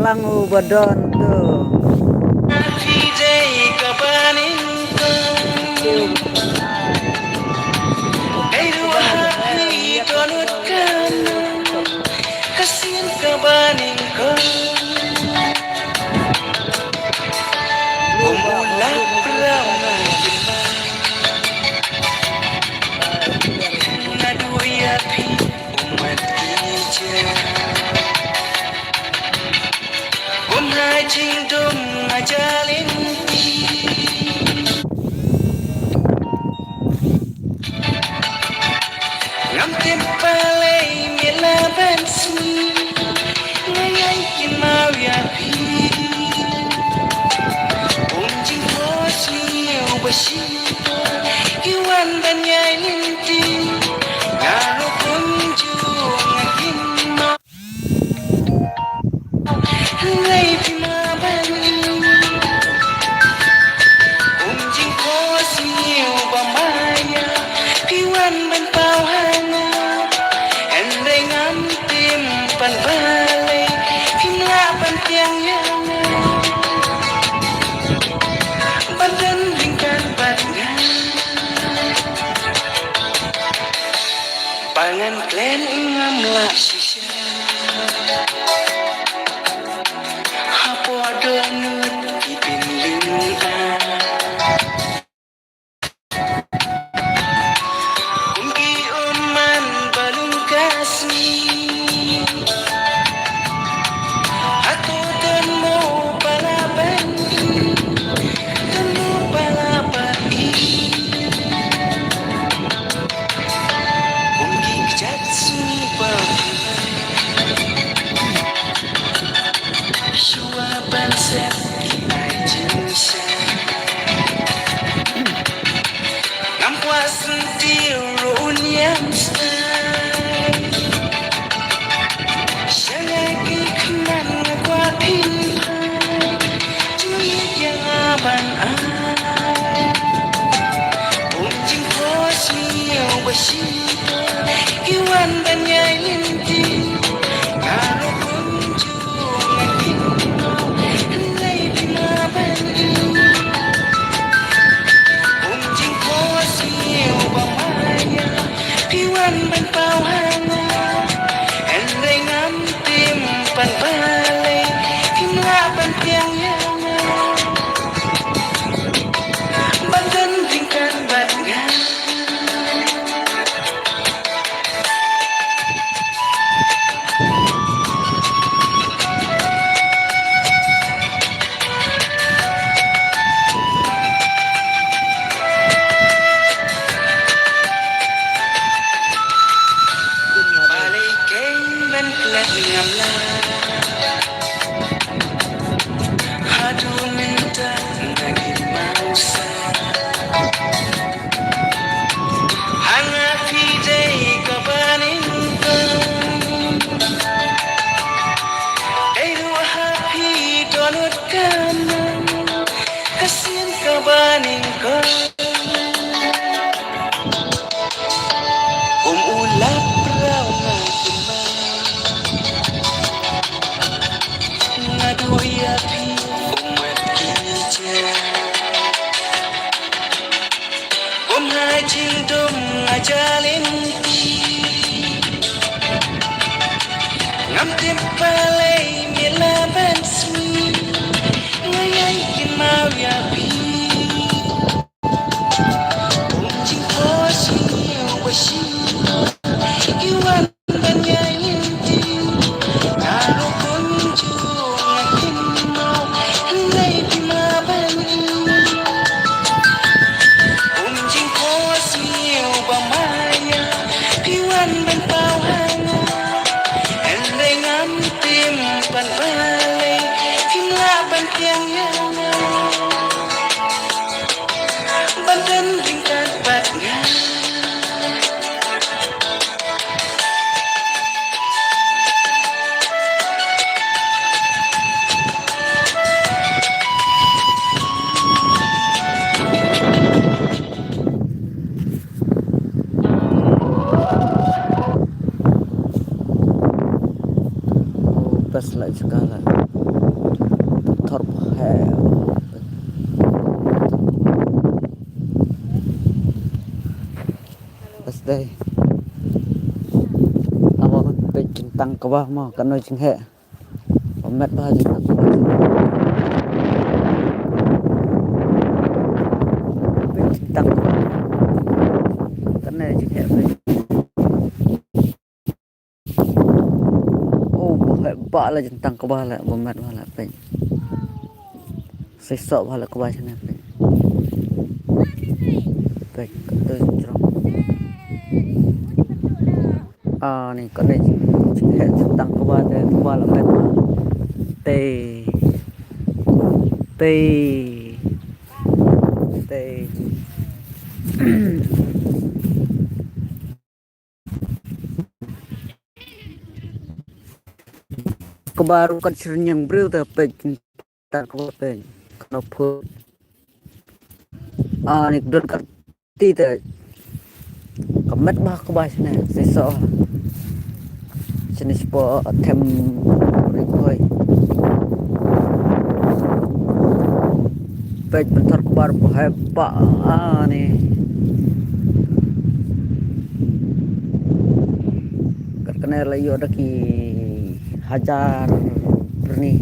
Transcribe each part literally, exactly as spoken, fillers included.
Ang u ba don tu. Phi dei kaba nyngkong. Dei ruh ha phi dohnud ka nam, ka sien kaba nyngkong. Um u lap rau nga kynmaw. Nga duh ïa phi, um mat ki jia. Bun ha jingdum nga jia lynti. Ngam tip balei me la ban sngew nga ïai kynmaw ïa phi. Um jingphohsniew sniew ba shim poi, ki wan ban ïai lynti. Nga ruh kumjuh nga kynmaw. Hynrei phi ma ban im. Um jingphohsniew ba maïa, phi wan ban paw ha nga. Hynrei ngam tip pan balei phim lah ban tieng ïa nga. Ban don ryngkat bad nga. Ba ngan klet ngam lah shisha. Hapoh dohnud ki dien lynga. Kum ki umman ba lum ka sngi. Hato don mo ba lah ban im, don mo ba lah ban im. Kum ki kjat sngi ba shuwa ban sep ki ai jingshai. Ngam kwah syntiew ruh u niam stai. Sha nga ki khmat nga kwah phin phai. Jingmut ïa nga ban ai. Um jingphohsniew ba shim poi, ki wan ban ïai lynti. Nga ruh kumjuh nga kynmaw, hynrei phi ma ban im. Um jingphohsniew ba maïa, phi wan ban paw ha nga. Hynrei ngam tip pan balei phim lah ban tieng ïa nga. Ban don ryngkat bad nga. Balei kein ban klet ngam lah. Haduh mynta nga kynmaw sa. Ha nga phi dei kaba nyngkong. Dei ruh ha phi dohnud ka nam, ka sien kaba nyngkong. Um u lap rau nga kynmaw. Nga duh ïa phi, um mat ki jia. Bun ha jingdum nga jia lynti. Ngam tip balei me la ban sngew nga ïai kynmaw ïa phi. Um jingphohsniew ba shim poi, ki wan ban ïai lynti. Nga ruh kumjuh nga kynmaw, hynrei phi ma ban im. Um jingphohsniew ba maïa, Dei. Amo peit jingtang kba mo, kano jingheh. Ba met bha jingtang kba. Peit jingtang kba. Kane jingheh peit. Oh, ba heh ba la jingtang kba la, ba met bha la peit. Seisoh bha la kba shane peit. Peit kato jrong. Ah, ni kane jing, jingkheh jingtang kba te kba la met bha. Tei. Tei. Tei. Kba ruh kat syrñiang briew te peit, ta kba peit. Kano phut. Ah, ni don kat ti te. Ka met bha kba shane, seisoh. Shane spo them ri khoi. Peit pynthor kba ba heh ba, ah, ni. Kat kane la ïoh da ki hajar byrni.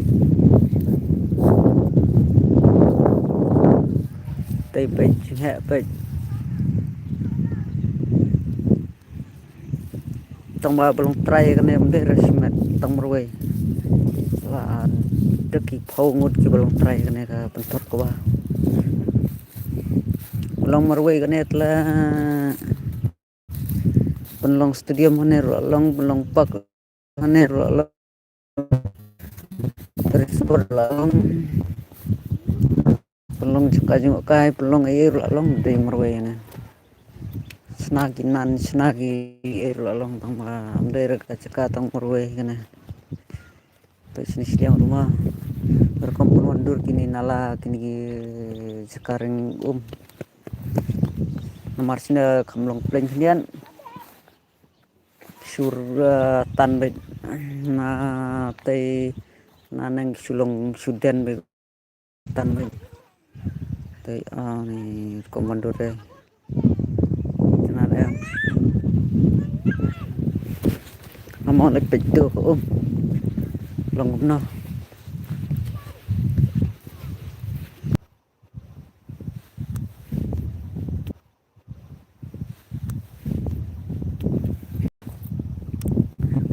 Tei peit, heh peit. Tang ba ba long trai kane ym dei re shimet, tang marwei. La da ki phew ngut ki ba long trai kane ka pynthor kba. Long marwei kane te la pynlong stadium hane ruh long, pynlong park hane ruh long. Resort ruh long. Pynlong jaka jngohkai, pynlong ei ruh long, dei marwei ne. Shna ki nan, shna ki ei ruh long, tang ba ym dei re ka jaka, tang marwei kane. Peit shane shiliang ruh ma. Rukom pynwandur kine nala, kine ki jaka ring um. Namar shane kham long plein khyndiat. Shu, eh, tan beit. Na tei, na neng shu long shu den beit. Tan beit. Tei, ah, ni komando te. Kena de. Amo leit peit to ko um. Long kumno.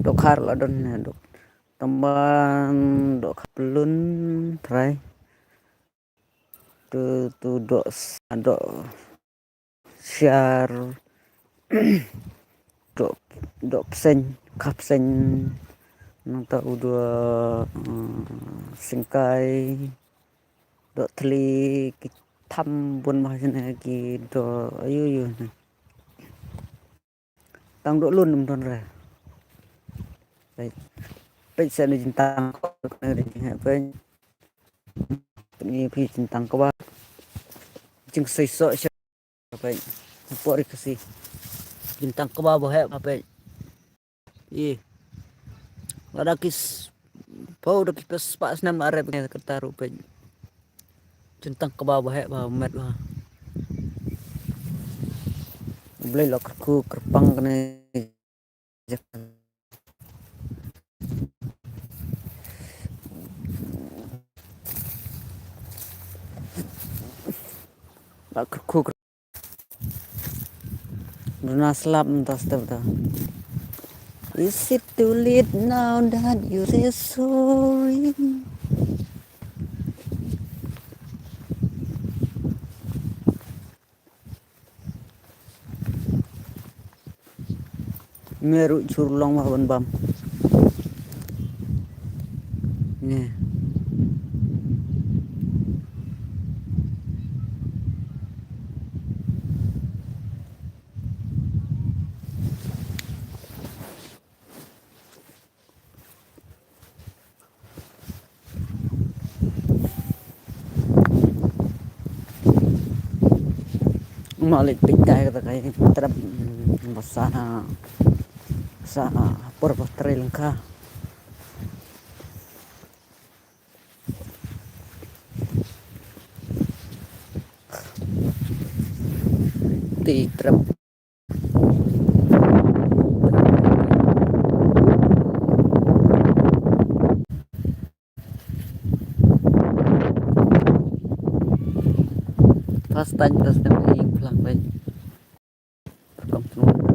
Dohkha la don ne, doh. Tang ba dohkha pyllun trai. Tu, tu doh s-, doh siar. Doh, doh pseng, kha pseng. Nangta u doh, eh, sengkai. Doh thli ki tham bun bha shane ki doh ayu ayu ne. Tang doh lun ym don re. Peit. Peit shane jingtang kba, peit. Ni phi jingtang kba. Jingseisoh shane. Peit. Hapoh ri Khasi. Jingtang kba ba heh ba peit. Ih. Lada ki s-, pau da ki pes spah snem la rep ne kata ruh peit. Jingtang kba ba heh ba met ba. Blei la kyrkhu kyrpang kane. La kyrkhu kyrpang. Duna slap mynta step ta. Is it too late now that you say sorry? Me ruh chur long ma ban bam. Ne. Malik peit kai kata kai trap, mm, basa, basa por por trai lengkha. Ti trap. First time, first time ïing phlang peit. Ka kong sngewbha.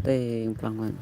Teng plang wan.